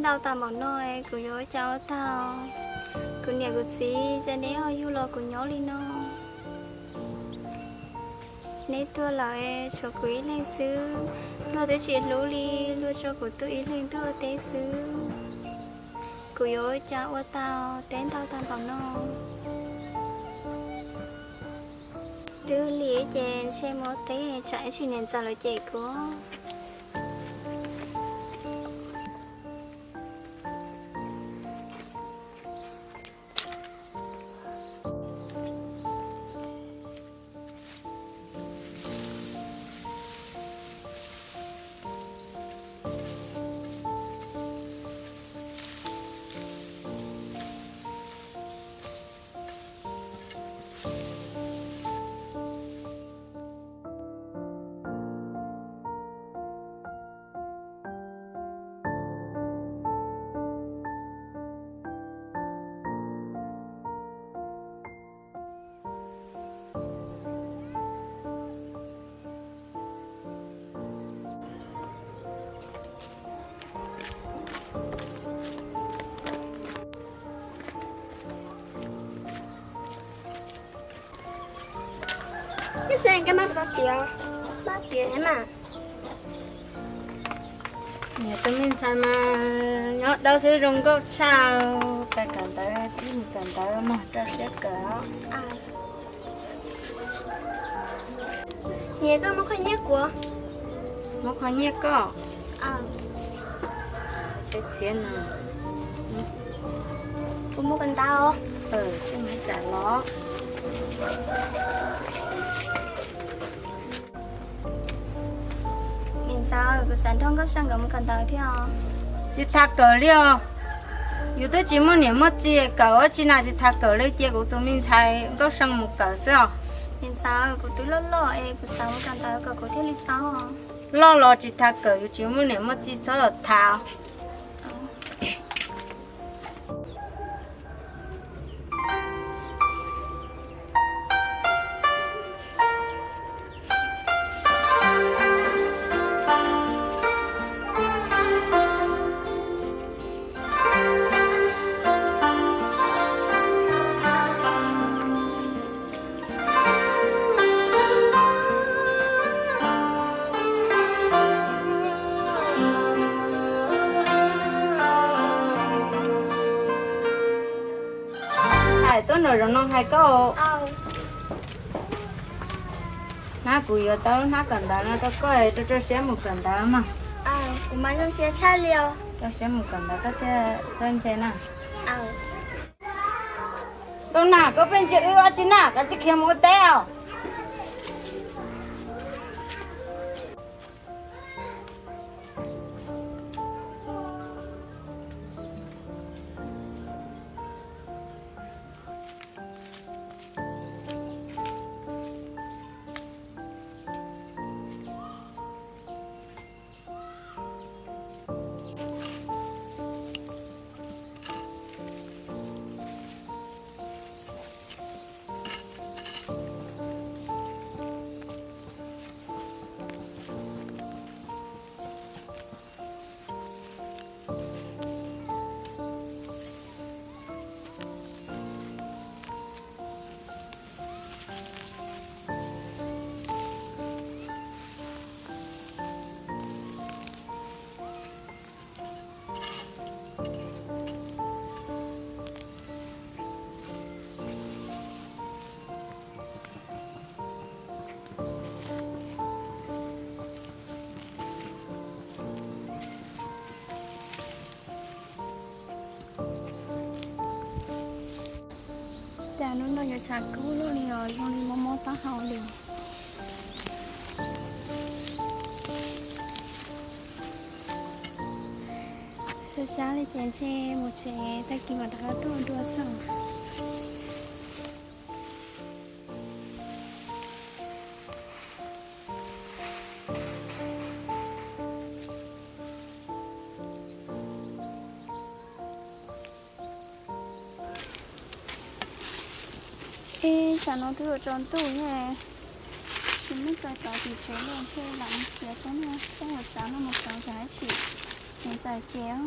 Ntau tag npaum no, kuv yuav ua cas ua tau? Kuv niam kuv txiv ces neb ho yug los kuv nyob li no. Neb tuag lawm, tshuav kuv ib leeg xwb. Luag twb tsis hlub li, luag tso kuv tuaj ib leeg tuaj ua teb xwb. Kuv yuav ua cas ua tau, teb ntau tag npaum no? Twb lig ces ntshe mus ua teb, tsam ib tsam niam ntxawm lawv cem kuv. Niam, tus me ntxhais mas nyob dawb xwb zoo nkauj tshaj, pais kawm ntawv, ib mus kawm ntawv mog, rau siab kawm. Niam, koj muab qhov nyiaj kuv. Muab qhov nyiaj koj? Peb txhiab no. Kuv mus kawm ntawv. Tsij mus kawm los. Niam ntxawm, kuv xav nrog Nkauj Seej nkawd mus kawm ntawv thiab os. Tsis tas kawm li os. Yus twb tsis muaj niam muaj txiv kawm ua tsi na, tsis tas kawm li, cia kuv tus me ntxhais Nkauj Seej mus kawm xwb os. Niam ntxawm, kuv twb loj loj es kuv xav mus kawm ntawv kom kuv thiaj li paub. Loj los tsis tas kawm, yus tsis muaj niam muaj txiv txhob tham. Hais tuaj nram zoov no hais koj. Hnab kuv yuav tau lub hnab kawm ntawv no rau koj, rau rau siab mus kawm ntawv mog. Kuv mas zoo siab tshaj li os. Rau siab mus kawm ntawv koj thiaj txawj ntse na. Ntoo na, koj pheej ntsia wb ua tsi na, koj tsis khiav mus ua teb os. Cas hnub no yuav tshav kub luaj li os, zoo li mob mob taub hau li. Sab sab li ces ntshe mus tsev, tag kis mam rov qab tuaj dua xwb. Ib tsam no twb yuav tsaus ntuj ne, tsis muaj txawj tov tim tsev li thiaj lam mus txiav tau no, txoj ua tsav no mus txav tsam ib chim niam ntxawm ces.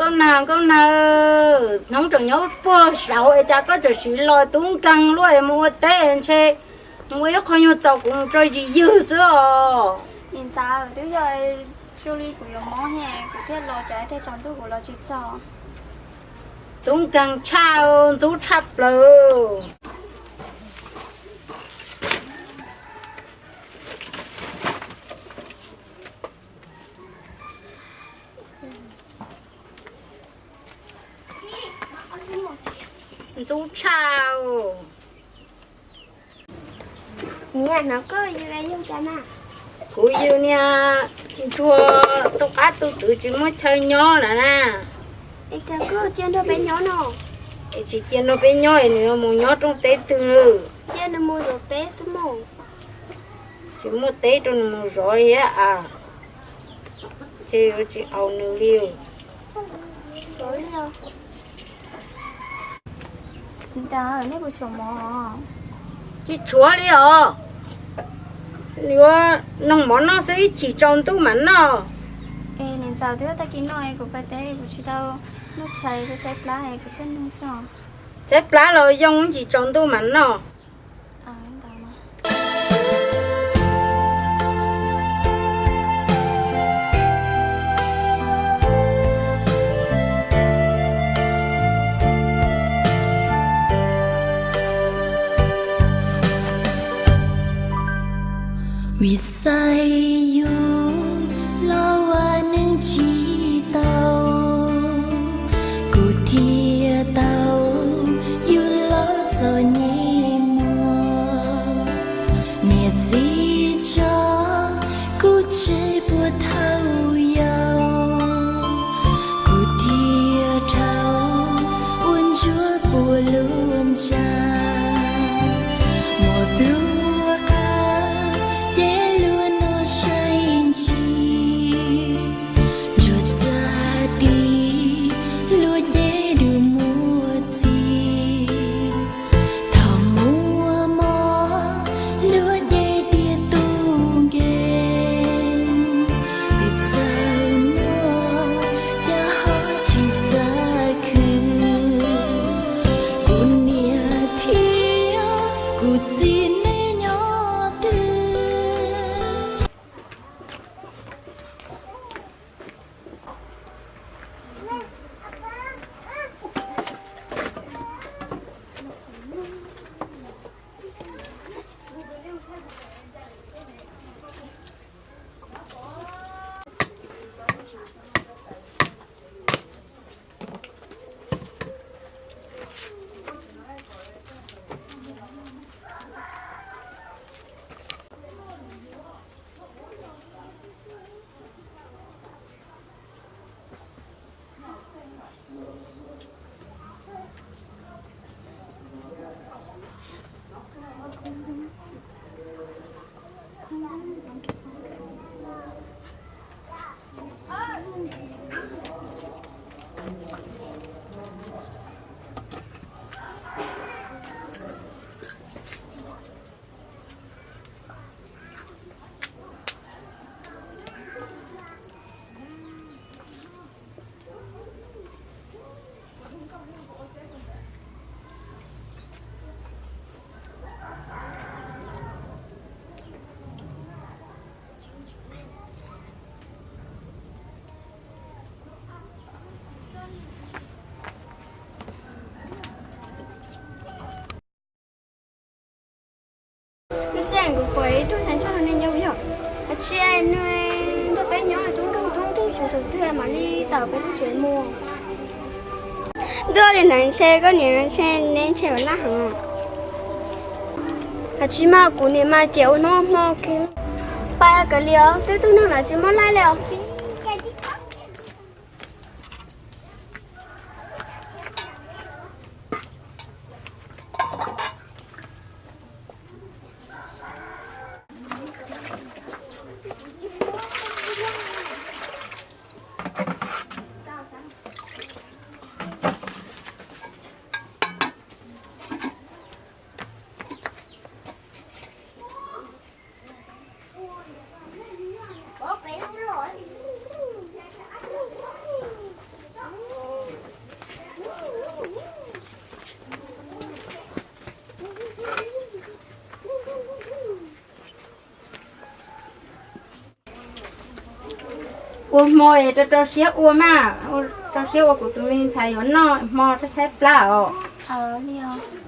Nkauj Nag, Nkauj Nag, hnub tseem nyob puag saud es cas koj tseem siv los tub nkeeg luaj es mus ua teb ntshe mus ua ib qho nyuag txaus kuv mus tso zis ywg xwb os. Niam ntxawm, twb yog zoo li kuv yuav mob ne kuv thiaj los, cas thiaj tsaus ntuj kuv los tsis txog. Tub nkeeg tshaj, ntxub tshaj plaws. Ntxub tshaj. Niam, hnov koj yws yws cas na? Kuv yws niag ntsuag tu qab tu twv tsis muaj chaw nyob lawm na. Es cas koj cia nrog peb nyob no? Es tsis cia nrog peb nyob es nws yuav mus nyob rooj teb twg lawm? Cia nws mus zov teb xwb mas. Tsis muaj teb rau nws mus zov li thiab as. Ntshe yuav tsis aus nws li. Tsis tshuav li os. Yuav noog mov noj xwb, ib chim tsaus ntuj mam noj. Es niam ntxawm, twb tag kis no kuv pais teb kuv tsis tau noj tshais, kuv tshaib plab kuv thiaj nug xwb. Tshaib plab los yoo, ib chim tsaus ntuj mam noj. Vim xav yus los ua neej tsis tau, kuv thiaj tau yus los txom nyem muag. Niam txiv tso kuv tseg puag thaum yau, kuv thiaj dhau ua ntsuag puag lub ntsa. Muaj pluag qab ces luag no saib ntsis, ntsuag txaj ti luag ces dub muag txi. Thaum muaj mob luag ces tiag tu nkees, twb txawm muaj cas ho tsis xav khwv. Kuv niam thiab kuv txiv nej nyob twg? Lub sij hawm kuv pom ib tug neeg ntsoj no ne yog, hais tias nws nrog peb nyob tub nkeeg tub nkeeg xyov thaum twg mam li tawm peb lub tsev mus. Ntuj li ntawd ntshe koj niam ntshe neb ntshe ua laj heev. Hais tsis mas kuv niam mas ces ua hnub hmo kiag. Pab kav liam os, twb tug neeg lawm tsis muaj laij li os. Ua hmo es rau rau siab ua mas, rau siab ua kuv tus me ntxhais yuav noj hmo tshaib tshaib plab os.